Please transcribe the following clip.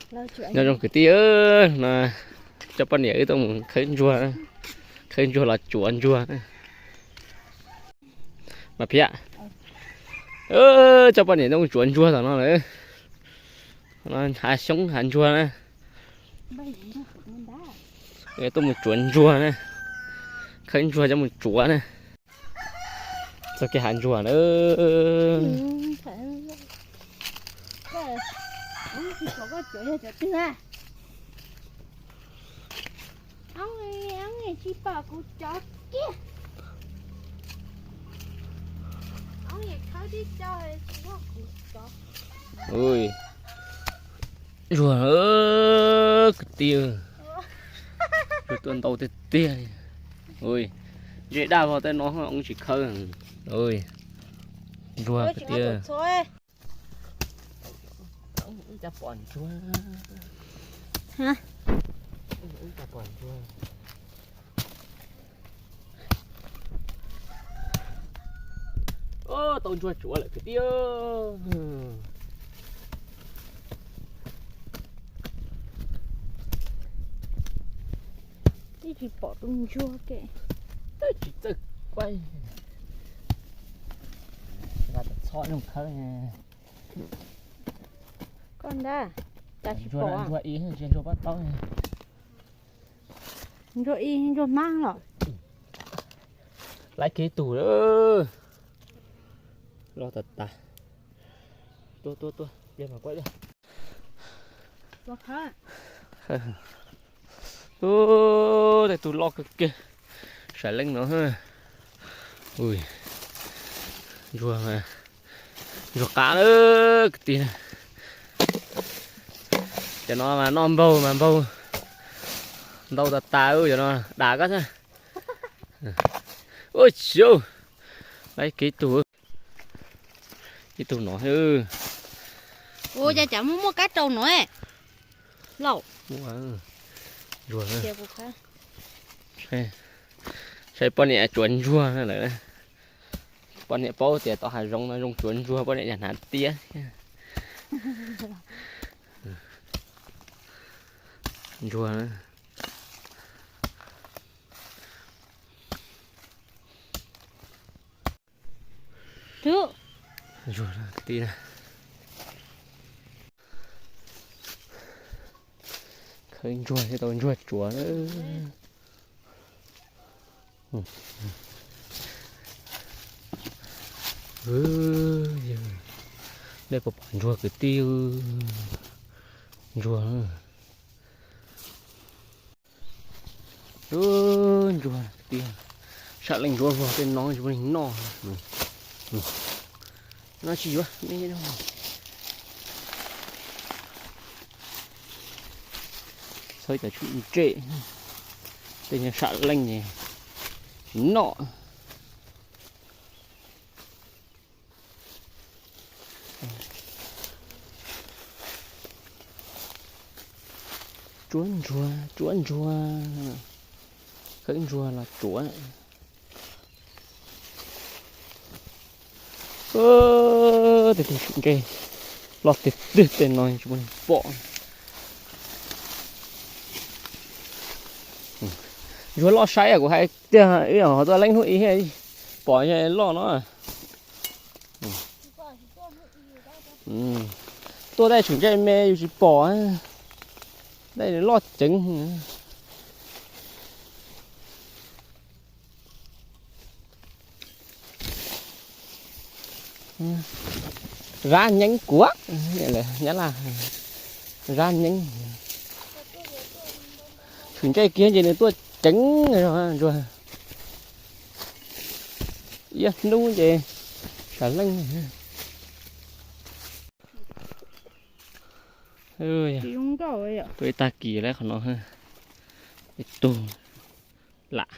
Nyob zoo kwv tij, no coj poj niam wb tuaj mus khawb ntsuag, khawb ntsuag los tsuav ntsuag. Mas Phiab, coj poj niam tuaj mus tsuav ntsuag tom no lawm. Hav xyoob hav ntsuag na. Tuaj mus tsuav ntsuag na. Khawb ntsuag coj mus tsuav na. Txog kiag hav ntsuag na. Ntsuag kwv tij, tuaj ntau tiag tiag li. Ntsej daj vog tej no ub tsis khawb. Ntsuag kwv tij. Tau ntsuag tsuav lawm kwv tij. Tsis pom tus ntsuag ke. Tsis txawj paib. Txhob zoo khawb. Koj ntag, cas tsis pom. Ntsuag ib, ntsuag pob taub. Ntsuag ib, ntsuag hmab los. Laib kiag tus loj tas tas. Tuaj tuaj tuaj, pliag mas kuaj. Tej tug loj kawg kiag, sam leej no. Ntsuag, ntsuag qab lawm kwv tij. Cov no mas noj npaug mas npaug ntau tas tas, cov no dag koj thiab. Ua ciav, laib kiag tus, ib tug no. Ua cas cas muaj muaj kab rau no lauj. Saib poj niam tsuav ntsuag lawm. Poj niam paub tias tom hav zoov no zoo tsuav ntsuag, poj niam yam hnav tiab thiab. Ntsuag. Ntsuag kwv tij, khawb ntsuag thiaj tau ntsuag tsuav. Nej puas pom ntsuag kwv tij? Ntsuag. Ntsuag tiag, sam leej ntsuav vog tej no tsis muaj neeg noj. No tsis yuav me. Txhob cov tshwm ntsej, tej nyuag sam leej ne, tsis noj. Tsuav ntsuag, tsuav ntsuag, khawb ntsuag los tsuav. Tej tus tshwm ntsej loj tiag tiag tej no tsis muaj neeg pom. Ntsuag loj saib kuv hais tiag, ib yam ho tuaj leej hnub ib pom loj no. Tuaj tej tshwm ntsej me yus tsis pom, tej loj ceev. Zab nyeeb kuav, nyab laj zab nyeeb. Tshwm ntsej kiag ces nws tuaj ceev ntsuag. Ib hnub ces sam leej. Tuaj ib tag kis lawm qhov no, ib tug lam.